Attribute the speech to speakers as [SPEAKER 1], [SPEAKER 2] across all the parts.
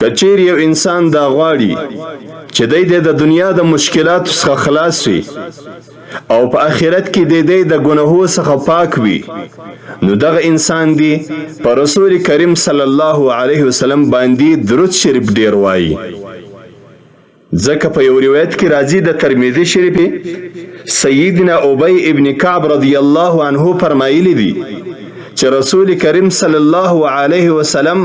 [SPEAKER 1] که چیرې یو انسان دا غواړي چې دی دې د دنیا د مشکلاتو څخه خلاص وي او په آخرت کې دې دی د ګناهو څخه پاک وي، نو دغه انسان دی په رسول کریم صلی الله علیه وسلم باندې درود شریف ډیر وایي. ځکه په یو روایت کې راځي د ترمذي شریف سیدنا ابی ابن کعب رضی الله عنه فرمایلی دي چې رسول کریم صلی الله علیه وسلم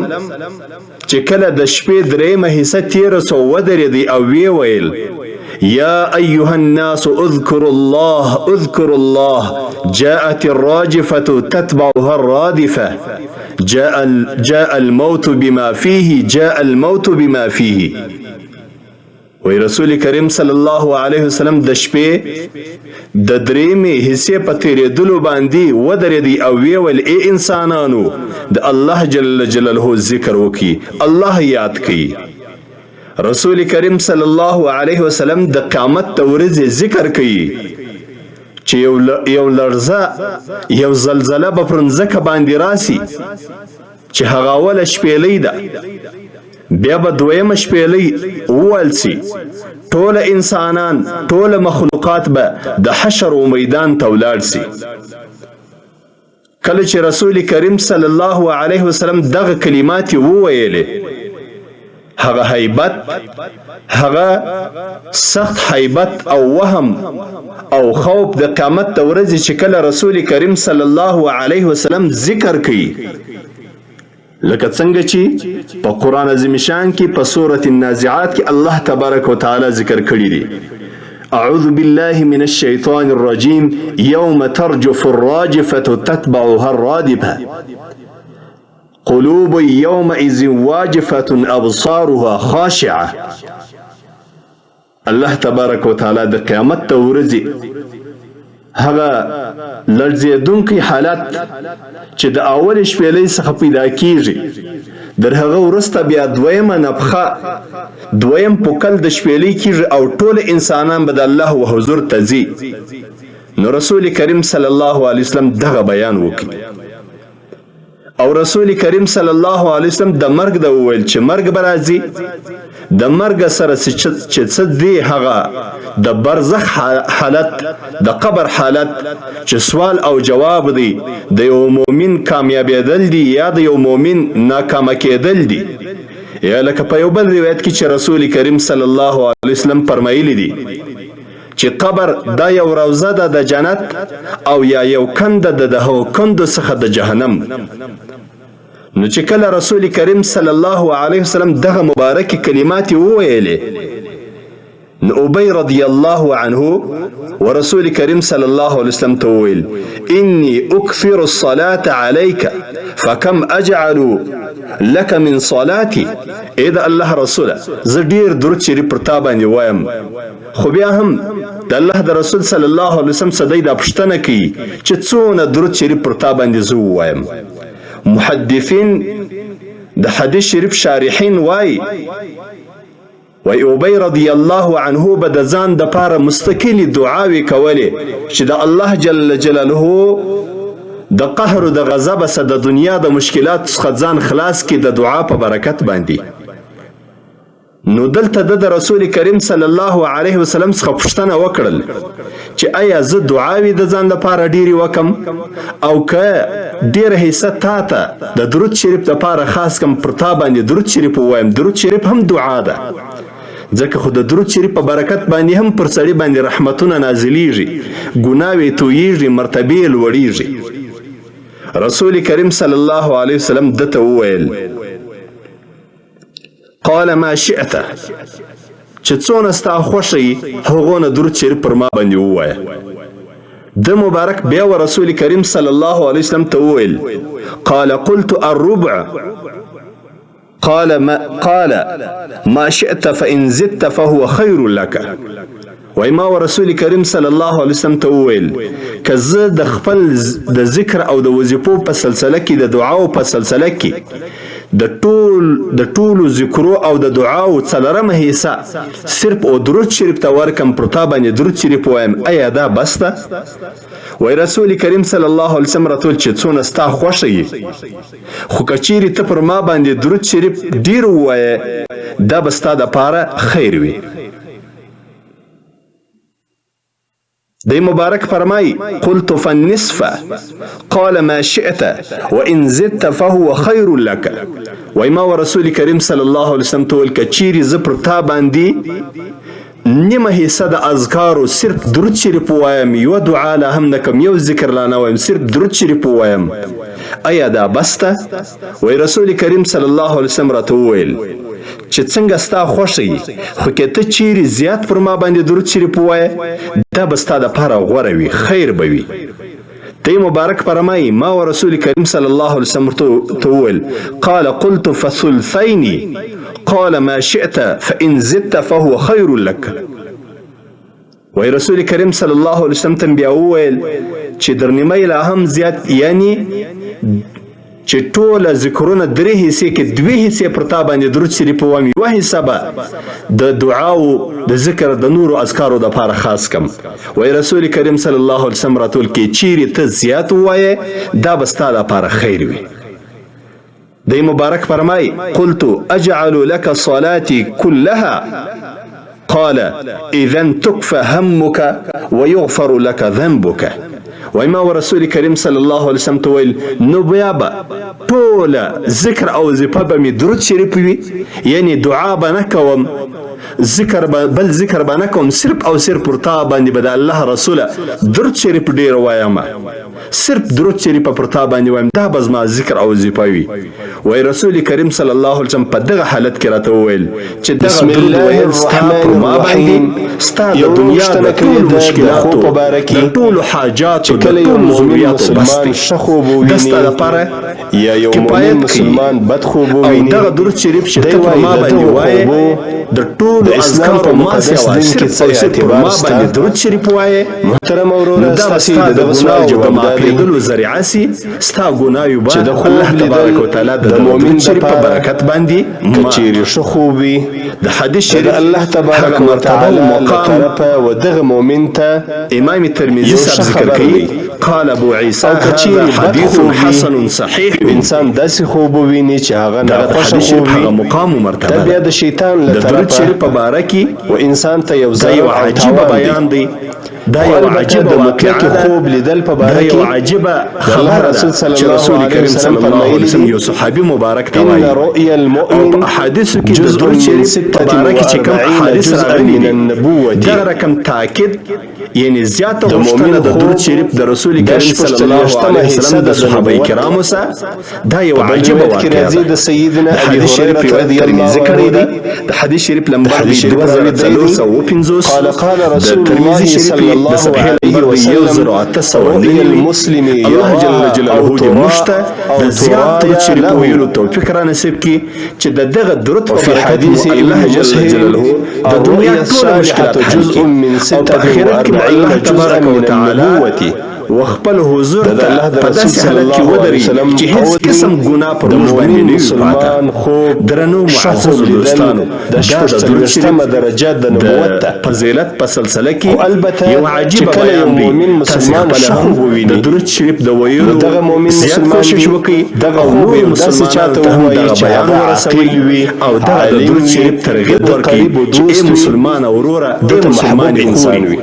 [SPEAKER 1] چې کله د شپې درېیمه حصه تېره سو ودرېدی او ویې ویل: یا ایها الناس اذکروا الله اذکروا الله جاءت الراجفة تتبعها الرادفة جاء جاء الموت بما فيه جاء الموت بما فيه. وی رسول کریم صلی الله علیه وسلم د شپې د درېیمې حصې په تېرېدلو باندې ودرېدی او ویې ویل: ای انسانانو، د الله جل جلاله ذکر وکړي، الله یاد کړئ. رسول کریم صلی الله علیه وسلم د قیامت د ورځې ذکر کوي چې یو لړزه، یو زلزله به پر مځکه باندې راسي چې هغه اوله شپېلۍ ده، بیا به دویمه شپېلۍ وویل سي، ټوله انسانان، ټوله مخلوقات به د حشر و میدان ته ولاړ سي. کله چې رسول کریم صلی الله علیه وسلم دغه کلمات وویلې، هغه هیبت، هغه سخت هیبت او وهم او خوف د قیامت د ورځې چې کله رسول کریم صلی الله علیه وسلم ذکر کوي، لکه څنګه چې په قرآن عظیم شان کې په سورة النازعات کې الله تبارک وتعالی ذکر کړی دی: أعوذ بالله من الشيطان الرجيم يوم ترجف الراجفة تتبعها الرادفة قلوب يومئذ واجفة أبصارها خاشعة. الله تبارک وتعالی د قیامت د ورځې هغه لړزېدونکی حالت چې د اولې شپېلۍ څخه پیدا کیږي، در هغه وروسته بیا دویمه نفخه، دویم پوکل د شپېلۍ کیږي او ټول انسانان به د الله و حضور ته ځي. نو رسول کریم صلی الله علیه وسلم دغه بیان وکړي او رسول کریم صلی الله علیه وسلم د مرګ د وویل چې مرګ به راځي، د مرګ سره چې څه دی، هغه د برزخ حالت، د قبر حالت چې سوال او جواب دی، د یو مؤمن کامیابېدل دي یا د یو مؤمن ناکامه کېدل دي، یا لکه په یو بل روایت کې چې رسول کریم صلی الله علیه وسلم فرمایلی دي چې قبر دا یو روضه ده د جنت او یا یو کنده ده د هغو کندو څخه د جهنم. نو چې کله رسول کریم صلی الله علیه وسلم دغه مبارکې کلمات وویلې، نو ابی رضی الله عنه ورسول کریم صلی الله علیه وسلم ته وویل: انی اکثر الصلاة علیک فکم اجعل لک من صلاتي؟ ای د الله رسوله، زه ډیر درود شریف پر تا باندې وایم، خو بیا هم د الله د رسول صلی الله علیه وسلم څخه دی دا پوښتنه کوي چې څونه درود شریف پر تا باندې زه ووایم. محدثین، د حدیث شریف شارحین وایي، وای ابی رضی الله عنه به د ځان د پاره مستقلې دعاوې کولې چې د الله جل جلاله د قهر د غضب څخه، د دنیا د مشکلاتو څخه ځان خلاص کړي د دعا په برکت باندې. نو دلته د رسول کریم صلی الله علیه وسلم څخه پوښتنه وکړل چې ایا زه دعاوې د ځان لپاره ډېرې وکم او که ډېره حصه تا ته د درود شریف لپاره خاص کم، پر تا باندې درود شریف ووایم؟ درود شریف هم دعا ده، ځکه خو د درود شریف په برکت باندې هم پر سړي باندې رحمتونه نازلیږي، ګناوې تویږي، مرتبې لوړیږي. رسول کریم صلی الله علیه وسلم ده ته وویل: قال ما شئت، چې څونه ستا خوښه وي هغونه درود شریف پر ما باندې ووایه. د مبارک بیا و رسول کریم صلی الله علیه وسلم ته وویل: قال قلت الربع، قال ما شئت فإن زدت فهو خير لك. وای ما و رسول کریم صلی الله علیه وسلم ته وویل که زه د خپل د ذکر او د وظیفو په سلسله کې، د دعاو په سلسله کې، د ټولو ذکرو او د دعاو څلورمه حصه صرف او درود شریف ته ورکم، پر تا باندې درود شریف وایم، ایا دا بس ده؟ وای رسول کریم صلی الله علیه وسلم راته وویل چې څونه ستا خوښه یي، خو که چیرې ته پر ما باندې درود شریف ډیر ووایې دا به ستا دپاره خیر وي. دی مبارک فرمای قلت فالنصف قال ما شئت وان زدت فهو خير لك. وای ما ورسول کریم صلی الله علیه وسلم ته وویل که چیرې زه پر تا باندې نیمه حصه د اذکارو صرف درود شریف ووایم، یوه دعا لا هم نه کوم، یو ذکر لا نه وایم، صرف درود شریف ووایم، ایا دا بس ده؟ وای رسول کریم صلی الله علیه وسلم راته وویل چې څنګه ستا خوښه یي، خو که ته چیرې زیات پر ما باندې درود شریف ووایې دا به ستا دپاره غوره وي، خیر به وي. دی مبارک فرمایي ما و رسول کریم صلی الله علیه وسلم ته وویل قال قلت فثلثین قال ما شئت فإن زدت فهو خیر لك. وای رسول کریم صلی الله علیه وسلم ته بیا وویل چې در نیمه لا هم زیات، یعنی چې ټوله ذکرونه درې حصې کې دوې حصې پر تا باندې درود شریف ووایم، یوه حصه به د دعاو د ذکر د نورو اذکارو دپاره خاص کم. وای رسول کریم صلی الله علیه وسلم راته وویل که چیرې ته زیات ووایې دا به ستا دپاره خیر وي. دی مبارک فرمای قلت اجعل لك صلاتي كلها قال اذا تكفى همك ويغفر لك ذنبك. وای ما ورسول کریم صلی الله علیه وسلم ته ویل نو بیا به ټوله ذکر او وظیفه به مې درود شریف وي، یعنی دعا به نه کوم، ذکر به بل ذکر به نه کوم، صرف او صرف پر تا باندې به د الله رسوله درود شریف ډېر وایم، صرف درود شریف پر تا باندې وایم، دا به زما ذکر او وظیفه وي. وای رسول کریم صلی الله علیه وسلم په دغه حالت کې راته وویل چې دغه درود ویل ستا پر ما باندې ستا د دنیا د ټولو مشکلاتو، د ټولو حاجاتو، د ټولو ضروریاتو بس دی، دا ستا دپاره کفایت کوي. او دغه درود شریف چې ته پر ما باندې وایې د ټولو اذکارو ما سوا صرف او صرف پر ما باندې درود شریف وایې، نو دا به ستا د ګناو د معافېدلو ذریعه سي، ستا ګناوې به الله تبارک وتعالی د دغه درود شریف په برکت باندې
[SPEAKER 2] که چیرې ښه خوب وي
[SPEAKER 1] د حدیث شریف
[SPEAKER 2] الله تبارک
[SPEAKER 1] هغه مرتبه
[SPEAKER 2] وتعالی
[SPEAKER 1] او
[SPEAKER 2] له
[SPEAKER 1] مقام
[SPEAKER 2] طرفه و دغه مؤمن ته
[SPEAKER 1] امام ترمذي
[SPEAKER 2] یو
[SPEAKER 1] صاحب
[SPEAKER 2] ښه
[SPEAKER 1] ذکر
[SPEAKER 2] خبر
[SPEAKER 1] کوي
[SPEAKER 2] دی.
[SPEAKER 1] قال ابو عیسی
[SPEAKER 2] او که
[SPEAKER 1] هذا
[SPEAKER 2] چیرې بد
[SPEAKER 1] حدیث
[SPEAKER 2] خوب وي،
[SPEAKER 1] حسن صحیح.
[SPEAKER 2] یو انسان داسې خوب وویني چې هغه
[SPEAKER 1] دغه د
[SPEAKER 2] ناخوښه
[SPEAKER 1] حدیث شریف
[SPEAKER 2] خوب
[SPEAKER 1] هغه
[SPEAKER 2] وي،
[SPEAKER 1] مقام او مرتبه
[SPEAKER 2] دا بیا
[SPEAKER 1] ده.
[SPEAKER 2] د شیطان له
[SPEAKER 1] د درود
[SPEAKER 2] طرفه
[SPEAKER 1] شریف په باره کې
[SPEAKER 2] و انسان ته یو
[SPEAKER 1] دا
[SPEAKER 2] ضرر
[SPEAKER 1] یو
[SPEAKER 2] او
[SPEAKER 1] عجیبه
[SPEAKER 2] تاوان دی.
[SPEAKER 1] بیان دی، دا
[SPEAKER 2] خو
[SPEAKER 1] یو
[SPEAKER 2] البته
[SPEAKER 1] عجیبه
[SPEAKER 2] د
[SPEAKER 1] واقعه
[SPEAKER 2] مطلق
[SPEAKER 1] ده،
[SPEAKER 2] خوب لیدل په
[SPEAKER 1] دا
[SPEAKER 2] باره
[SPEAKER 1] یو
[SPEAKER 2] کې
[SPEAKER 1] عجیبه
[SPEAKER 2] د الله
[SPEAKER 1] خبره ده
[SPEAKER 2] رسول صلی
[SPEAKER 1] چې
[SPEAKER 2] الله
[SPEAKER 1] رسول
[SPEAKER 2] علیه
[SPEAKER 1] کریم
[SPEAKER 2] وسلم
[SPEAKER 1] صلی الله علیه
[SPEAKER 2] فرمایلي
[SPEAKER 1] وسلم
[SPEAKER 2] دي
[SPEAKER 1] یو صحابي مبارک ته
[SPEAKER 2] ان
[SPEAKER 1] وایي
[SPEAKER 2] رؤیا
[SPEAKER 1] او
[SPEAKER 2] المؤمن
[SPEAKER 1] په احادیثو کې د
[SPEAKER 2] جزء
[SPEAKER 1] درود
[SPEAKER 2] من
[SPEAKER 1] شریف په
[SPEAKER 2] ستة
[SPEAKER 1] باره کې چې کوم
[SPEAKER 2] واربعین
[SPEAKER 1] احادیث
[SPEAKER 2] جزءا
[SPEAKER 1] راغلي
[SPEAKER 2] من
[SPEAKER 1] دي
[SPEAKER 2] النبوة.
[SPEAKER 1] دغه رقم تاکید، یعنی زیاته
[SPEAKER 2] د
[SPEAKER 1] غوښتنه
[SPEAKER 2] مؤمن
[SPEAKER 1] د درود
[SPEAKER 2] خوب
[SPEAKER 1] شریف د رسول
[SPEAKER 2] د
[SPEAKER 1] کریم
[SPEAKER 2] شپږ
[SPEAKER 1] صلی الله
[SPEAKER 2] څلوېښتمه
[SPEAKER 1] علیه
[SPEAKER 2] حصه
[SPEAKER 1] وسلم
[SPEAKER 2] ده
[SPEAKER 1] د
[SPEAKER 2] د
[SPEAKER 1] صحابه
[SPEAKER 2] نبوت.
[SPEAKER 1] کرامو سره دا یو
[SPEAKER 2] په بل
[SPEAKER 1] عجیبه
[SPEAKER 2] روایت کې
[SPEAKER 1] واقعه
[SPEAKER 2] راځي
[SPEAKER 1] ده.
[SPEAKER 2] د سیدنا
[SPEAKER 1] د
[SPEAKER 2] ابي
[SPEAKER 1] حدیث شریف
[SPEAKER 2] هريره
[SPEAKER 1] روایت
[SPEAKER 2] رضی
[SPEAKER 1] ترمذي
[SPEAKER 2] الله
[SPEAKER 1] کړی
[SPEAKER 2] عنه
[SPEAKER 1] دی،
[SPEAKER 2] ده.
[SPEAKER 1] د حدیث شریف
[SPEAKER 2] د
[SPEAKER 1] لمبر
[SPEAKER 2] حدیث
[SPEAKER 1] دی
[SPEAKER 2] شریف
[SPEAKER 1] دوه زره
[SPEAKER 2] راوي دی
[SPEAKER 1] څلور
[SPEAKER 2] دی
[SPEAKER 1] سوه اووه پنځوس،
[SPEAKER 2] قال قال
[SPEAKER 1] د
[SPEAKER 2] رسول
[SPEAKER 1] ترمذي
[SPEAKER 2] الله
[SPEAKER 1] شریف
[SPEAKER 2] صلی
[SPEAKER 1] د
[SPEAKER 2] الله
[SPEAKER 1] صفحې
[SPEAKER 2] علیه
[SPEAKER 1] لمبر دی یو
[SPEAKER 2] وسلم
[SPEAKER 1] زر اته سوه
[SPEAKER 2] رؤيا
[SPEAKER 1] نهه نوي.
[SPEAKER 2] المسلم
[SPEAKER 1] الله جل
[SPEAKER 2] يراها
[SPEAKER 1] جلاله
[SPEAKER 2] او
[SPEAKER 1] دې
[SPEAKER 2] ترى
[SPEAKER 1] موږ ته
[SPEAKER 2] او
[SPEAKER 1] د زیات درود
[SPEAKER 2] ترايا
[SPEAKER 1] شریف
[SPEAKER 2] له.
[SPEAKER 1] ویلو توفیق را نصیب کړي چې د دغه درود په
[SPEAKER 2] وفي
[SPEAKER 1] برکت مو
[SPEAKER 2] حديث
[SPEAKER 1] الله
[SPEAKER 2] ابن
[SPEAKER 1] جل
[SPEAKER 2] مسهر
[SPEAKER 1] جلاله د دنیا
[SPEAKER 2] الرؤيا
[SPEAKER 1] ټوله مشکلات
[SPEAKER 2] الصالحة
[SPEAKER 1] حل
[SPEAKER 2] جزء
[SPEAKER 1] کړي
[SPEAKER 2] من
[SPEAKER 1] او په آخرت کې مو
[SPEAKER 2] 46
[SPEAKER 1] الله
[SPEAKER 2] جزءا
[SPEAKER 1] تبارک
[SPEAKER 2] من
[SPEAKER 1] وتعالی
[SPEAKER 2] النبوة.
[SPEAKER 1] وخپل حضور
[SPEAKER 2] دا د
[SPEAKER 1] ته
[SPEAKER 2] الله د
[SPEAKER 1] په
[SPEAKER 2] رسول
[SPEAKER 1] داسې
[SPEAKER 2] صلی
[SPEAKER 1] حالت کې
[SPEAKER 2] الله علیه
[SPEAKER 1] ودري
[SPEAKER 2] وسلم
[SPEAKER 1] چې هیڅ
[SPEAKER 2] قول دی
[SPEAKER 1] قسم ګناه پر
[SPEAKER 2] د
[SPEAKER 1] موږ باندې
[SPEAKER 2] مؤمن
[SPEAKER 1] نه وي پاته.
[SPEAKER 2] مسلمان خوب
[SPEAKER 1] درنو
[SPEAKER 2] ښه خوب
[SPEAKER 1] معززو
[SPEAKER 2] لیدل
[SPEAKER 1] دوستانو،
[SPEAKER 2] د
[SPEAKER 1] دا
[SPEAKER 2] شپږ
[SPEAKER 1] د درود
[SPEAKER 2] څلوېښتمه
[SPEAKER 1] شریف
[SPEAKER 2] درجه د
[SPEAKER 1] د
[SPEAKER 2] نبوت ده.
[SPEAKER 1] فضیلت په سلسله کې
[SPEAKER 2] خو البته
[SPEAKER 1] یو
[SPEAKER 2] چې
[SPEAKER 1] عجیبه
[SPEAKER 2] کله یو
[SPEAKER 1] بیان دی.
[SPEAKER 2] مؤمن
[SPEAKER 1] تاسې
[SPEAKER 2] مسلمان
[SPEAKER 1] خپله
[SPEAKER 2] ښه
[SPEAKER 1] هم
[SPEAKER 2] خوب
[SPEAKER 1] د
[SPEAKER 2] وویني
[SPEAKER 1] درود شریف د
[SPEAKER 2] نو
[SPEAKER 1] ویلو
[SPEAKER 2] دغه مؤمن
[SPEAKER 1] زیات
[SPEAKER 2] مسلمان
[SPEAKER 1] کوشش
[SPEAKER 2] دی
[SPEAKER 1] وکړئ
[SPEAKER 2] دغه
[SPEAKER 1] او
[SPEAKER 2] خوب
[SPEAKER 1] نورو
[SPEAKER 2] یو داسې
[SPEAKER 1] مسلمانانو
[SPEAKER 2] چاته
[SPEAKER 1] ته هم
[SPEAKER 2] ووایي
[SPEAKER 1] دغه
[SPEAKER 2] چې
[SPEAKER 1] بیان
[SPEAKER 2] هغه
[SPEAKER 1] ورسوئ
[SPEAKER 2] عاقل وي،
[SPEAKER 1] او دغه د
[SPEAKER 2] عالم
[SPEAKER 1] درود
[SPEAKER 2] وي،
[SPEAKER 1] شریف ترغیب
[SPEAKER 2] د ده
[SPEAKER 1] ورکړئ
[SPEAKER 2] قریب و
[SPEAKER 1] چې ای
[SPEAKER 2] دوست وي،
[SPEAKER 1] مسلمانه وروره،
[SPEAKER 2] ده
[SPEAKER 1] ای
[SPEAKER 2] ته محبوب
[SPEAKER 1] مسلمانې
[SPEAKER 2] انسان
[SPEAKER 1] خورې،
[SPEAKER 2] وي.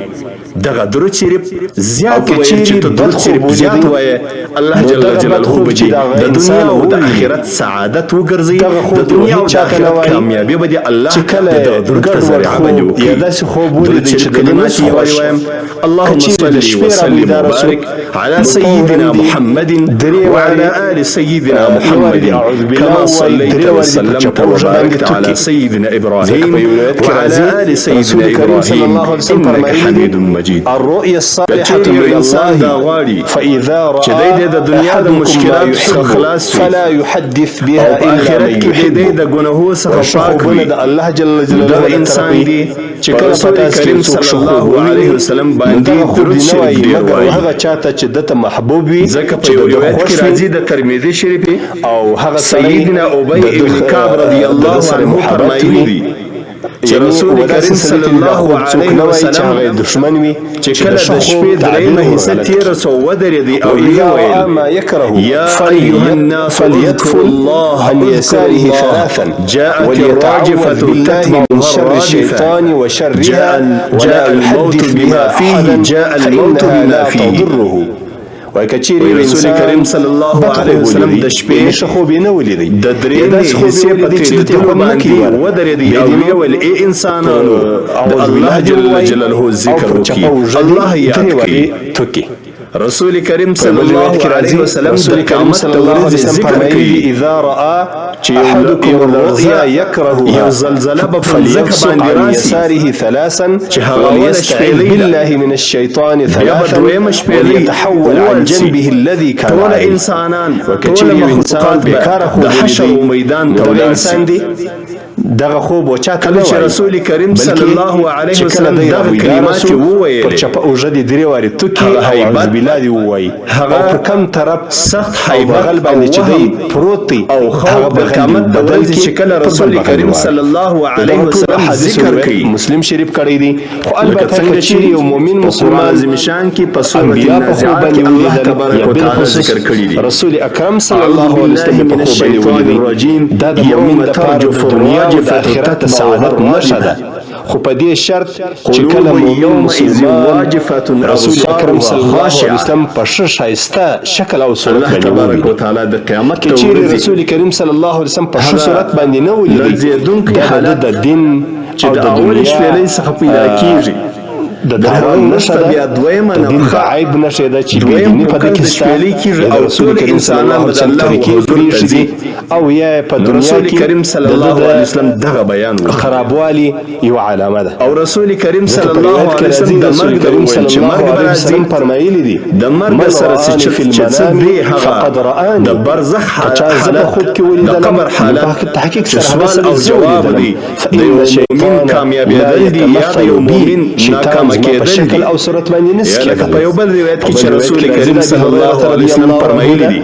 [SPEAKER 1] دغه درود شریف
[SPEAKER 2] او
[SPEAKER 1] زیات
[SPEAKER 2] که
[SPEAKER 1] ویل چې
[SPEAKER 2] چیرې
[SPEAKER 1] ته
[SPEAKER 2] بد
[SPEAKER 1] درود
[SPEAKER 2] خوب
[SPEAKER 1] شریف زیات
[SPEAKER 2] ولیدی
[SPEAKER 1] وایې الله
[SPEAKER 2] نو
[SPEAKER 1] جل
[SPEAKER 2] دغه بد
[SPEAKER 1] جلاله
[SPEAKER 2] خوب
[SPEAKER 1] به
[SPEAKER 2] چې
[SPEAKER 1] دې
[SPEAKER 2] دغه
[SPEAKER 1] د
[SPEAKER 2] انسان
[SPEAKER 1] دنیا او د
[SPEAKER 2] وویني
[SPEAKER 1] آخرت سعادت وګرځي،
[SPEAKER 2] دغه
[SPEAKER 1] د
[SPEAKER 2] خوب دې
[SPEAKER 1] دنیا او د
[SPEAKER 2] هیچا ته نه
[SPEAKER 1] آخرت
[SPEAKER 2] وایي
[SPEAKER 1] کامیابي به دې الله
[SPEAKER 2] چې کله
[SPEAKER 1] د دغه درود په
[SPEAKER 2] ګډوډ
[SPEAKER 1] ذریعه باندې
[SPEAKER 2] خوب یا
[SPEAKER 1] وکړي.
[SPEAKER 2] داسې خوب
[SPEAKER 1] درود
[SPEAKER 2] ولیدی چې
[SPEAKER 1] شریف
[SPEAKER 2] د ده نه
[SPEAKER 1] کلمات
[SPEAKER 2] سو
[SPEAKER 1] یې
[SPEAKER 2] خوښ،
[SPEAKER 1] وایم
[SPEAKER 2] که
[SPEAKER 1] اللهم
[SPEAKER 2] چیرې د
[SPEAKER 1] صل
[SPEAKER 2] شپې را
[SPEAKER 1] وسلم
[SPEAKER 2] بیداره سو
[SPEAKER 1] وبارک على
[SPEAKER 2] نو فوراً
[SPEAKER 1] سيدنا
[SPEAKER 2] دې
[SPEAKER 1] محمد
[SPEAKER 2] درې
[SPEAKER 1] وعلى
[SPEAKER 2] وارې
[SPEAKER 1] آل سيدنا
[SPEAKER 2] یو وارې
[SPEAKER 1] محمد
[SPEAKER 2] دې اعوذ بالله
[SPEAKER 1] كما
[SPEAKER 2] ووایي،
[SPEAKER 1] صليت
[SPEAKER 2] درې وارې دې په
[SPEAKER 1] وسلمت
[SPEAKER 2] چپه اوږه باندې
[SPEAKER 1] وباركت
[SPEAKER 2] توکي.
[SPEAKER 1] على سيدنا
[SPEAKER 2] ځکه
[SPEAKER 1] إبراهيم
[SPEAKER 2] په یو روایت کې
[SPEAKER 1] وعلى
[SPEAKER 2] راځي
[SPEAKER 1] آل سيدنا
[SPEAKER 2] رسول کریم صلی
[SPEAKER 1] إبراهيم
[SPEAKER 2] الله علیه وسلم
[SPEAKER 1] إنك
[SPEAKER 2] فرمایلي دي
[SPEAKER 1] حميد مجيد.
[SPEAKER 2] الرؤيا الصالحة
[SPEAKER 1] که چیرې یو
[SPEAKER 2] من
[SPEAKER 1] انسان دا
[SPEAKER 2] الله
[SPEAKER 1] غواړي
[SPEAKER 2] فإذا
[SPEAKER 1] چې دی
[SPEAKER 2] رأى
[SPEAKER 1] دې د دنیا د
[SPEAKER 2] أحدكم ما
[SPEAKER 1] مشکلاتو څخه
[SPEAKER 2] يحب
[SPEAKER 1] خلاص وي
[SPEAKER 2] فلا يحدث
[SPEAKER 1] او
[SPEAKER 2] بها
[SPEAKER 1] په
[SPEAKER 2] إلا
[SPEAKER 1] آخرت
[SPEAKER 2] من
[SPEAKER 1] کې دې دی
[SPEAKER 2] يحب.
[SPEAKER 1] د ګناهو څخه
[SPEAKER 2] ښه
[SPEAKER 1] پاک
[SPEAKER 2] خوبونه
[SPEAKER 1] وي،
[SPEAKER 2] د الله جل
[SPEAKER 1] نو
[SPEAKER 2] جلاله
[SPEAKER 1] دغه
[SPEAKER 2] له طرفه
[SPEAKER 1] انسان
[SPEAKER 2] وي
[SPEAKER 1] دې
[SPEAKER 2] چې
[SPEAKER 1] په
[SPEAKER 2] کله په
[SPEAKER 1] رسول
[SPEAKER 2] تاسو کې
[SPEAKER 1] کریم
[SPEAKER 2] څوک
[SPEAKER 1] صلی
[SPEAKER 2] ښه خوب
[SPEAKER 1] الله علیه
[SPEAKER 2] وویني
[SPEAKER 1] وسلم
[SPEAKER 2] نو
[SPEAKER 1] باندې
[SPEAKER 2] دغه خوب
[SPEAKER 1] درود
[SPEAKER 2] دې نه
[SPEAKER 1] شریف
[SPEAKER 2] وایي
[SPEAKER 1] ډیر
[SPEAKER 2] مګر
[SPEAKER 1] وایي.
[SPEAKER 2] هغه چاته چې ده ته محبوب وي،
[SPEAKER 1] ځکه په
[SPEAKER 2] چې
[SPEAKER 1] یو
[SPEAKER 2] د ده
[SPEAKER 1] روایت کې
[SPEAKER 2] خوښ وي
[SPEAKER 1] راځي د ترمذي شریف
[SPEAKER 2] او هغه سړی
[SPEAKER 1] سیدنا ابی
[SPEAKER 2] د ده
[SPEAKER 1] ابن کعب رضی
[SPEAKER 2] د ده
[SPEAKER 1] الله
[SPEAKER 2] سره
[SPEAKER 1] عنه
[SPEAKER 2] محبت
[SPEAKER 1] فرمایلی
[SPEAKER 2] وي
[SPEAKER 1] دی چې
[SPEAKER 2] یعنی
[SPEAKER 1] رسول
[SPEAKER 2] و داسې
[SPEAKER 1] کریم
[SPEAKER 2] سړي
[SPEAKER 1] صلی
[SPEAKER 2] ته دې دا
[SPEAKER 1] الله
[SPEAKER 2] خوب څوک
[SPEAKER 1] علیه
[SPEAKER 2] نه وایي چې
[SPEAKER 1] وسلم
[SPEAKER 2] هغه یې دښمن وي،
[SPEAKER 1] چې
[SPEAKER 2] چې د
[SPEAKER 1] کله
[SPEAKER 2] ښه
[SPEAKER 1] د
[SPEAKER 2] خوب
[SPEAKER 1] شپې
[SPEAKER 2] تعبیر
[SPEAKER 1] درېیمه حصه
[SPEAKER 2] ورغلط کړي.
[SPEAKER 1] تېره سوه، ودرېدی او ویې
[SPEAKER 2] وإذا رأى
[SPEAKER 1] ویل:
[SPEAKER 2] ما يكره
[SPEAKER 1] یا ایها الناس اذکروا
[SPEAKER 2] فليدفل
[SPEAKER 1] الله،
[SPEAKER 2] عن
[SPEAKER 1] اذکروا
[SPEAKER 2] يساره
[SPEAKER 1] الله،
[SPEAKER 2] ثلاثا
[SPEAKER 1] جاءت
[SPEAKER 2] وليتعوذ
[SPEAKER 1] الراجفة
[SPEAKER 2] بالله
[SPEAKER 1] تتبعها
[SPEAKER 2] من شر
[SPEAKER 1] الرادفة،
[SPEAKER 2] الشيطان وشرها
[SPEAKER 1] جاء
[SPEAKER 2] ولا
[SPEAKER 1] جاء الموت
[SPEAKER 2] يحدث
[SPEAKER 1] بما
[SPEAKER 2] بها
[SPEAKER 1] فيه،
[SPEAKER 2] أحدا
[SPEAKER 1] جاء الموت
[SPEAKER 2] فإنها
[SPEAKER 1] بما
[SPEAKER 2] لا
[SPEAKER 1] فيه.
[SPEAKER 2] تضره. وایي که چیرې
[SPEAKER 1] وایي
[SPEAKER 2] یو
[SPEAKER 1] رسول
[SPEAKER 2] انسان
[SPEAKER 1] کریم صلی الله
[SPEAKER 2] بد
[SPEAKER 1] علیه
[SPEAKER 2] خوب
[SPEAKER 1] وسلم
[SPEAKER 2] ولیدی،
[SPEAKER 1] د شپې
[SPEAKER 2] یعنې ښه خوب یې نه ولیدی،
[SPEAKER 1] د
[SPEAKER 2] یا
[SPEAKER 1] درېیمې
[SPEAKER 2] داسې خوب یې
[SPEAKER 1] حصې په
[SPEAKER 2] ولیدی چې ده ته
[SPEAKER 1] تېرېدلو
[SPEAKER 2] خوند نه کوي
[SPEAKER 1] باندې
[SPEAKER 2] ور،
[SPEAKER 1] ودرېدی
[SPEAKER 2] بیا
[SPEAKER 1] او
[SPEAKER 2] دې
[SPEAKER 1] ویې
[SPEAKER 2] نو
[SPEAKER 1] ویل: ای انسانانو، د
[SPEAKER 2] اعوذ
[SPEAKER 1] الله
[SPEAKER 2] بالله دې
[SPEAKER 1] جل
[SPEAKER 2] ووایي
[SPEAKER 1] جلاله
[SPEAKER 2] او
[SPEAKER 1] ذکر
[SPEAKER 2] پر
[SPEAKER 1] وکړي،
[SPEAKER 2] چپه اوږه دې
[SPEAKER 1] الله یاد
[SPEAKER 2] درې
[SPEAKER 1] کړي.
[SPEAKER 2] وارې توکي.
[SPEAKER 1] رسول کریم
[SPEAKER 2] په
[SPEAKER 1] صلی
[SPEAKER 2] بل روایت
[SPEAKER 1] الله
[SPEAKER 2] کې
[SPEAKER 1] علیه
[SPEAKER 2] راځي
[SPEAKER 1] وسلم
[SPEAKER 2] رسول
[SPEAKER 1] د
[SPEAKER 2] کریم
[SPEAKER 1] قیامت
[SPEAKER 2] صلی
[SPEAKER 1] د
[SPEAKER 2] الله علیه
[SPEAKER 1] ورځې
[SPEAKER 2] وسلم
[SPEAKER 1] ذکر
[SPEAKER 2] فرمایلي
[SPEAKER 1] کوي
[SPEAKER 2] دي: اذا رأى
[SPEAKER 1] چې یو
[SPEAKER 2] احدکم
[SPEAKER 1] یو
[SPEAKER 2] الرؤيا
[SPEAKER 1] لرزه،
[SPEAKER 2] يكرهها
[SPEAKER 1] یو زلزله به په مځکه
[SPEAKER 2] فليبصق
[SPEAKER 1] باندې
[SPEAKER 2] عن
[SPEAKER 1] راسي
[SPEAKER 2] يساره ثلاثا
[SPEAKER 1] چې هغه اوله
[SPEAKER 2] وليستعذ
[SPEAKER 1] شپېلۍ ده،
[SPEAKER 2] بالله من الشيطان
[SPEAKER 1] بیا به
[SPEAKER 2] ثلاثا
[SPEAKER 1] دویمه شپېلۍ
[SPEAKER 2] وليتحول عن
[SPEAKER 1] ووهل سي.
[SPEAKER 2] جنبه الذي كان
[SPEAKER 1] ټوله
[SPEAKER 2] عليه.
[SPEAKER 1] انسانان،
[SPEAKER 2] وکه
[SPEAKER 1] ټوله
[SPEAKER 2] چیرې یو انسان
[SPEAKER 1] مخلوقات به
[SPEAKER 2] بیکاره خوب
[SPEAKER 1] د حشر
[SPEAKER 2] ولیدی
[SPEAKER 1] و میدان
[SPEAKER 2] نو
[SPEAKER 1] ته
[SPEAKER 2] دغه
[SPEAKER 1] ولاړ
[SPEAKER 2] انسان
[SPEAKER 1] سي.
[SPEAKER 2] دی دغه خوب و چاته
[SPEAKER 1] کله
[SPEAKER 2] نه
[SPEAKER 1] چې
[SPEAKER 2] وایي،
[SPEAKER 1] رسول کریم صلی
[SPEAKER 2] بلکې
[SPEAKER 1] الله علیه
[SPEAKER 2] چې کله
[SPEAKER 1] وسلم
[SPEAKER 2] دی
[SPEAKER 1] دغه
[SPEAKER 2] راویداره
[SPEAKER 1] کلمات
[SPEAKER 2] سو، پر
[SPEAKER 1] وویلې،
[SPEAKER 2] چپه اوږه دې درې وارې توکي
[SPEAKER 1] هغه
[SPEAKER 2] او اعوذ
[SPEAKER 1] هیبت،
[SPEAKER 2] بالله دې ووایي،
[SPEAKER 1] هغه
[SPEAKER 2] او پر کم طرف
[SPEAKER 1] سخت
[SPEAKER 2] او
[SPEAKER 1] هیبت
[SPEAKER 2] بغل
[SPEAKER 1] او
[SPEAKER 2] باندې چې دی
[SPEAKER 1] وهم
[SPEAKER 2] پروت دی
[SPEAKER 1] او
[SPEAKER 2] هغه
[SPEAKER 1] خوف د
[SPEAKER 2] بغل دې
[SPEAKER 1] قیامت د
[SPEAKER 2] بدل
[SPEAKER 1] ورځې
[SPEAKER 2] کړي،
[SPEAKER 1] چې کله
[SPEAKER 2] پر بل
[SPEAKER 1] رسول
[SPEAKER 2] بغل دې
[SPEAKER 1] کریم
[SPEAKER 2] واړوي.
[SPEAKER 1] صلی الله
[SPEAKER 2] د
[SPEAKER 1] علیه
[SPEAKER 2] دغه ټولو
[SPEAKER 1] وسلم
[SPEAKER 2] احادیثو
[SPEAKER 1] ذکر
[SPEAKER 2] روایت
[SPEAKER 1] کوي،
[SPEAKER 2] مسلم شریف کړی دی. خو
[SPEAKER 1] لکه
[SPEAKER 2] البته
[SPEAKER 1] څنګه
[SPEAKER 2] که
[SPEAKER 1] چې
[SPEAKER 2] چیرې یو مؤمن
[SPEAKER 1] په قرآن
[SPEAKER 2] مسلمان
[SPEAKER 1] عظیم شان کې په سورة
[SPEAKER 2] انبیا په خوب
[SPEAKER 1] النازعات
[SPEAKER 2] باندې
[SPEAKER 1] کې الله
[SPEAKER 2] ولیدل
[SPEAKER 1] تبارک
[SPEAKER 2] یا
[SPEAKER 1] وتعالی
[SPEAKER 2] بالخصوص
[SPEAKER 1] ذکر کړي دي:
[SPEAKER 2] رسول اکرم صلی
[SPEAKER 1] اعوذ
[SPEAKER 2] الله علیه
[SPEAKER 1] بالله
[SPEAKER 2] وسلم په
[SPEAKER 1] من
[SPEAKER 2] خوب باندې
[SPEAKER 1] الشیطان
[SPEAKER 2] ولیدی،
[SPEAKER 1] الرجیم،
[SPEAKER 2] دا د مؤمن
[SPEAKER 1] یوم
[SPEAKER 2] دپاره د
[SPEAKER 1] ترجف
[SPEAKER 2] دنیا او د
[SPEAKER 1] الراجفة
[SPEAKER 2] آخرت د
[SPEAKER 1] تتبعها
[SPEAKER 2] سعادت نښه
[SPEAKER 1] الرادفة
[SPEAKER 2] ده. خو په دې شرط چې کله
[SPEAKER 1] قلوب
[SPEAKER 2] مؤمن
[SPEAKER 1] یومئذ
[SPEAKER 2] مسلمان
[SPEAKER 1] واجفة
[SPEAKER 2] رسول اکرم
[SPEAKER 1] ابصارها
[SPEAKER 2] صلی الله علیه
[SPEAKER 1] خاشعة.
[SPEAKER 2] وسلم په ښه ښایسته شکل او صورت
[SPEAKER 1] الله
[SPEAKER 2] باندې
[SPEAKER 1] تبارک
[SPEAKER 2] وویني،
[SPEAKER 1] وتعالی د قیامت
[SPEAKER 2] که
[SPEAKER 1] د
[SPEAKER 2] چیرې
[SPEAKER 1] ورځې
[SPEAKER 2] رسول کریم صلی الله علیه وسلم په ښه
[SPEAKER 1] هغه
[SPEAKER 2] صورت باندې نه ولیدی،
[SPEAKER 1] لړزېدونکی
[SPEAKER 2] دا د ده
[SPEAKER 1] حالت
[SPEAKER 2] د دین
[SPEAKER 1] چې
[SPEAKER 2] او
[SPEAKER 1] د
[SPEAKER 2] د
[SPEAKER 1] اولې
[SPEAKER 2] دنیا
[SPEAKER 1] شپېلۍ څخه پیدا کیږي،
[SPEAKER 2] د
[SPEAKER 1] د هغه
[SPEAKER 2] تاوان نښه
[SPEAKER 1] وروسته
[SPEAKER 2] ده،
[SPEAKER 1] بیا دویمه
[SPEAKER 2] د دین د
[SPEAKER 1] نفخه،
[SPEAKER 2] عیب نښه ده چې بې
[SPEAKER 1] دویم
[SPEAKER 2] دیني په ده
[SPEAKER 1] پوکل
[SPEAKER 2] کې
[SPEAKER 1] د
[SPEAKER 2] شته،
[SPEAKER 1] شپېلۍ کیږي
[SPEAKER 2] یا د
[SPEAKER 1] او
[SPEAKER 2] رسول
[SPEAKER 1] ټول
[SPEAKER 2] کریم صلی الله
[SPEAKER 1] انسانان
[SPEAKER 2] علیه
[SPEAKER 1] به د
[SPEAKER 2] وسلم
[SPEAKER 1] الله
[SPEAKER 2] طریقې
[SPEAKER 1] حضور ته
[SPEAKER 2] پرېښي
[SPEAKER 1] ځي.
[SPEAKER 2] دي او یا یې په
[SPEAKER 1] نو
[SPEAKER 2] دنیا
[SPEAKER 1] رسول
[SPEAKER 2] کې
[SPEAKER 1] کریم صلی
[SPEAKER 2] د ده
[SPEAKER 1] الله
[SPEAKER 2] د
[SPEAKER 1] علیه وسلم دغه بیان وکړ.
[SPEAKER 2] خرابوالي یوه علامه ده.
[SPEAKER 1] او رسول کریم
[SPEAKER 2] ځکه
[SPEAKER 1] صلی
[SPEAKER 2] په
[SPEAKER 1] الله
[SPEAKER 2] روایت کې
[SPEAKER 1] علیه
[SPEAKER 2] راځي
[SPEAKER 1] وسلم د
[SPEAKER 2] رسول
[SPEAKER 1] مرګ د
[SPEAKER 2] کریم
[SPEAKER 1] وویل
[SPEAKER 2] صلی
[SPEAKER 1] چې
[SPEAKER 2] الله
[SPEAKER 1] مرګ به
[SPEAKER 2] علیه
[SPEAKER 1] راځي،
[SPEAKER 2] وسلم فرمایلي دي:
[SPEAKER 1] د مرګ
[SPEAKER 2] من
[SPEAKER 1] سره چې
[SPEAKER 2] رآني في
[SPEAKER 1] چې څه
[SPEAKER 2] المنام
[SPEAKER 1] دی هغه
[SPEAKER 2] فقد رآني،
[SPEAKER 1] د برزخ
[SPEAKER 2] که چا زه په
[SPEAKER 1] حالت،
[SPEAKER 2] خوب کې
[SPEAKER 1] د
[SPEAKER 2] ولیدلم
[SPEAKER 1] قبر
[SPEAKER 2] نو په
[SPEAKER 1] حالت
[SPEAKER 2] تحقیق
[SPEAKER 1] چې
[SPEAKER 2] سره هغه
[SPEAKER 1] سوال
[SPEAKER 2] سړي
[SPEAKER 1] او
[SPEAKER 2] زه
[SPEAKER 1] جواب
[SPEAKER 2] ولیدلم،
[SPEAKER 1] دی، د
[SPEAKER 2] فإن
[SPEAKER 1] یو مؤمن
[SPEAKER 2] الشیطان لا
[SPEAKER 1] کامیابېدل دي یا د یو
[SPEAKER 2] یتمثل بي،
[SPEAKER 1] مؤمن
[SPEAKER 2] شیطان
[SPEAKER 1] ناکامه
[SPEAKER 2] زما په
[SPEAKER 1] کېدل
[SPEAKER 2] شکل
[SPEAKER 1] دي.
[SPEAKER 2] او صورت باندې نشي
[SPEAKER 1] یا لکه په
[SPEAKER 2] کېدلی.
[SPEAKER 1] یو بل روایت
[SPEAKER 2] په
[SPEAKER 1] کې
[SPEAKER 2] بل
[SPEAKER 1] چې
[SPEAKER 2] روایت
[SPEAKER 1] رسول
[SPEAKER 2] کې راځي
[SPEAKER 1] کریم
[SPEAKER 2] د ابي
[SPEAKER 1] صلی
[SPEAKER 2] هريره
[SPEAKER 1] الله علیه
[SPEAKER 2] رضي
[SPEAKER 1] وسلم
[SPEAKER 2] الله عنه
[SPEAKER 1] فرمایلي
[SPEAKER 2] ده،
[SPEAKER 1] دي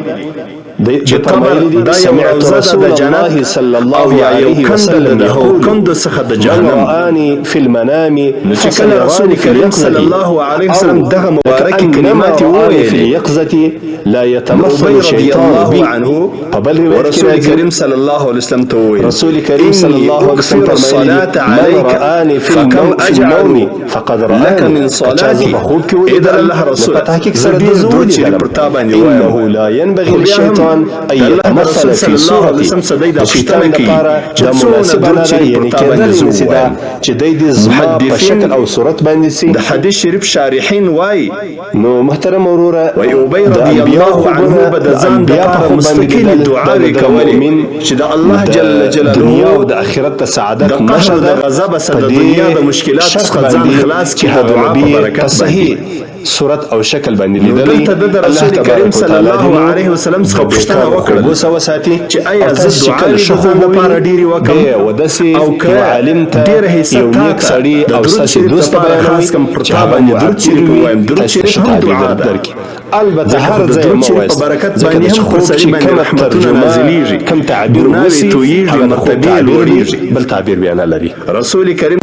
[SPEAKER 2] د
[SPEAKER 1] چې قبر
[SPEAKER 2] فرمایلي دي:
[SPEAKER 1] دا یو
[SPEAKER 2] سمعت
[SPEAKER 1] روضه ده
[SPEAKER 2] رسول
[SPEAKER 1] د
[SPEAKER 2] الله
[SPEAKER 1] جنت
[SPEAKER 2] صلى
[SPEAKER 1] او
[SPEAKER 2] الله
[SPEAKER 1] یا یو
[SPEAKER 2] عليه
[SPEAKER 1] کنده ده
[SPEAKER 2] وسلم
[SPEAKER 1] د هغو
[SPEAKER 2] يقول:
[SPEAKER 1] کندو څخه د
[SPEAKER 2] من
[SPEAKER 1] جهنم.
[SPEAKER 2] رآني في المنام
[SPEAKER 1] نو چې کله رسول
[SPEAKER 2] فسيراني في
[SPEAKER 1] کریم صلی
[SPEAKER 2] اليقظة،
[SPEAKER 1] الله علیه وسلم
[SPEAKER 2] أو
[SPEAKER 1] دغه مبارکې
[SPEAKER 2] لكأنما
[SPEAKER 1] کلمات
[SPEAKER 2] رآني في
[SPEAKER 1] وویلې،
[SPEAKER 2] اليقظة لا
[SPEAKER 1] نو
[SPEAKER 2] يتمثل
[SPEAKER 1] ابی رضی
[SPEAKER 2] الشيطان
[SPEAKER 1] الله
[SPEAKER 2] بي.
[SPEAKER 1] عنه
[SPEAKER 2] په بل روایت کې
[SPEAKER 1] ورسول
[SPEAKER 2] راځي
[SPEAKER 1] کریم صلی الله علیه وسلم ته وویل:
[SPEAKER 2] رسول کریم صلی
[SPEAKER 1] انی
[SPEAKER 2] الله علیه وسلم
[SPEAKER 1] اکثر
[SPEAKER 2] فرمایلي
[SPEAKER 1] الصلاة
[SPEAKER 2] دي: من
[SPEAKER 1] علیک
[SPEAKER 2] رآني في
[SPEAKER 1] فکم
[SPEAKER 2] النوم في
[SPEAKER 1] اجعل
[SPEAKER 2] النوم فقد
[SPEAKER 1] لک
[SPEAKER 2] رآني،
[SPEAKER 1] من
[SPEAKER 2] که چا زه
[SPEAKER 1] صلاتي.
[SPEAKER 2] په خوب کې
[SPEAKER 1] ای د
[SPEAKER 2] ولیدلم
[SPEAKER 1] الله
[SPEAKER 2] نو په
[SPEAKER 1] رسوله،
[SPEAKER 2] تحقیق
[SPEAKER 1] زه
[SPEAKER 2] سره
[SPEAKER 1] ډېر
[SPEAKER 2] ده زه
[SPEAKER 1] درود شریف
[SPEAKER 2] ولیدلم.
[SPEAKER 1] پر تا باندې وایم.
[SPEAKER 2] انه لا ينبغي
[SPEAKER 1] خو بیا هم
[SPEAKER 2] للشیطان
[SPEAKER 1] د
[SPEAKER 2] ان
[SPEAKER 1] الله د رسول
[SPEAKER 2] يتمثل
[SPEAKER 1] صلی
[SPEAKER 2] في
[SPEAKER 1] الله علیه
[SPEAKER 2] صورتي،
[SPEAKER 1] وسلم څخه دی دا
[SPEAKER 2] د شیطان
[SPEAKER 1] پوښتنه کوي
[SPEAKER 2] لپاره
[SPEAKER 1] چې
[SPEAKER 2] دا
[SPEAKER 1] څونه
[SPEAKER 2] مناسبه
[SPEAKER 1] درود
[SPEAKER 2] نه ده،
[SPEAKER 1] شریف پر
[SPEAKER 2] یعنې
[SPEAKER 1] تا باندې
[SPEAKER 2] کېدلی
[SPEAKER 1] زه
[SPEAKER 2] نسي دا
[SPEAKER 1] ووایم.
[SPEAKER 2] چې دی دې زما په
[SPEAKER 1] محدثین
[SPEAKER 2] شکل او صورت باندې سي.
[SPEAKER 1] د حدیث شریف شارحین وایي،
[SPEAKER 2] نو محترم وروره،
[SPEAKER 1] وایي ابی
[SPEAKER 2] د
[SPEAKER 1] رضی
[SPEAKER 2] انبیاء
[SPEAKER 1] الله عنه
[SPEAKER 2] خوبونه
[SPEAKER 1] به
[SPEAKER 2] د
[SPEAKER 1] د ځان
[SPEAKER 2] انبیاء په
[SPEAKER 1] دپاره
[SPEAKER 2] خوب باندې
[SPEAKER 1] مستقلې
[SPEAKER 2] لیدل دا
[SPEAKER 1] دعاوې
[SPEAKER 2] د دغه
[SPEAKER 1] کولې
[SPEAKER 2] مؤمن
[SPEAKER 1] چې د الله
[SPEAKER 2] د
[SPEAKER 1] جل
[SPEAKER 2] دنیا او
[SPEAKER 1] جلاله
[SPEAKER 2] د آخرت د
[SPEAKER 1] د
[SPEAKER 2] سعادت
[SPEAKER 1] قهر
[SPEAKER 2] نښه
[SPEAKER 1] د
[SPEAKER 2] ده.
[SPEAKER 1] غضب څخه،
[SPEAKER 2] په
[SPEAKER 1] د
[SPEAKER 2] دې
[SPEAKER 1] دنیا د مشکلاتو
[SPEAKER 2] شرط
[SPEAKER 1] څخه ځان
[SPEAKER 2] باندې
[SPEAKER 1] خلاص
[SPEAKER 2] چې
[SPEAKER 1] کړي د
[SPEAKER 2] هغه
[SPEAKER 1] دعا په
[SPEAKER 2] نبی په
[SPEAKER 1] برکت باندې.
[SPEAKER 2] صحیح صورت او شکل باندې
[SPEAKER 1] نو
[SPEAKER 2] لیدلی.
[SPEAKER 1] دلته د
[SPEAKER 2] الله
[SPEAKER 1] رسول
[SPEAKER 2] تبارک
[SPEAKER 1] کریم صلی
[SPEAKER 2] وتعالی دې
[SPEAKER 1] الله
[SPEAKER 2] مو
[SPEAKER 1] علیه وسلم
[SPEAKER 2] د
[SPEAKER 1] څخه پوښتنه
[SPEAKER 2] بېکاره
[SPEAKER 1] وکړل
[SPEAKER 2] خوبو څخه وساتي
[SPEAKER 1] چې آیا
[SPEAKER 2] او
[SPEAKER 1] زه
[SPEAKER 2] تاسو چې کله
[SPEAKER 1] دعاوې
[SPEAKER 2] ښه
[SPEAKER 1] د ځان
[SPEAKER 2] خوب
[SPEAKER 1] لپاره
[SPEAKER 2] ووینئ
[SPEAKER 1] ډېرې وکړم
[SPEAKER 2] بیا یې وداسې
[SPEAKER 1] او
[SPEAKER 2] یو
[SPEAKER 1] که
[SPEAKER 2] عالم ته
[SPEAKER 1] ډېره حصه
[SPEAKER 2] یو
[SPEAKER 1] تا
[SPEAKER 2] نیک
[SPEAKER 1] ته
[SPEAKER 2] سړي
[SPEAKER 1] د
[SPEAKER 2] او
[SPEAKER 1] درود
[SPEAKER 2] ستاسې
[SPEAKER 1] شریف
[SPEAKER 2] دوست ته
[SPEAKER 1] لپاره
[SPEAKER 2] بیانوئ
[SPEAKER 1] خاص کم پر
[SPEAKER 2] چې
[SPEAKER 1] تا
[SPEAKER 2] هغه
[SPEAKER 1] باندې درود
[SPEAKER 2] معطر
[SPEAKER 1] شریف
[SPEAKER 2] وي،
[SPEAKER 1] ووایم؟ درود
[SPEAKER 2] تاسې ته
[SPEAKER 1] شریف
[SPEAKER 2] ښه
[SPEAKER 1] هم
[SPEAKER 2] تعبیر
[SPEAKER 1] دعا ده،
[SPEAKER 2] درکړي. البته
[SPEAKER 1] ځکه
[SPEAKER 2] هر
[SPEAKER 1] خو د
[SPEAKER 2] ځای
[SPEAKER 1] درود
[SPEAKER 2] مه
[SPEAKER 1] شریف په
[SPEAKER 2] وایاست،
[SPEAKER 1] برکت
[SPEAKER 2] ځکه
[SPEAKER 1] باندې
[SPEAKER 2] د
[SPEAKER 1] هم پر
[SPEAKER 2] خوب
[SPEAKER 1] سړي
[SPEAKER 2] چې
[SPEAKER 1] باندې
[SPEAKER 2] کومه
[SPEAKER 1] رحمتونه
[SPEAKER 2] ترجمه
[SPEAKER 1] نازلېږي،
[SPEAKER 2] کوم تعبیر
[SPEAKER 1] ګناوې
[SPEAKER 2] وسي
[SPEAKER 1] تویېږي،
[SPEAKER 2] هغه د خوب
[SPEAKER 1] مرتبې
[SPEAKER 2] تعبیر وي،
[SPEAKER 1] لوړېږي.
[SPEAKER 2] بل تعبیر بیا نه لري.
[SPEAKER 1] رسول کریم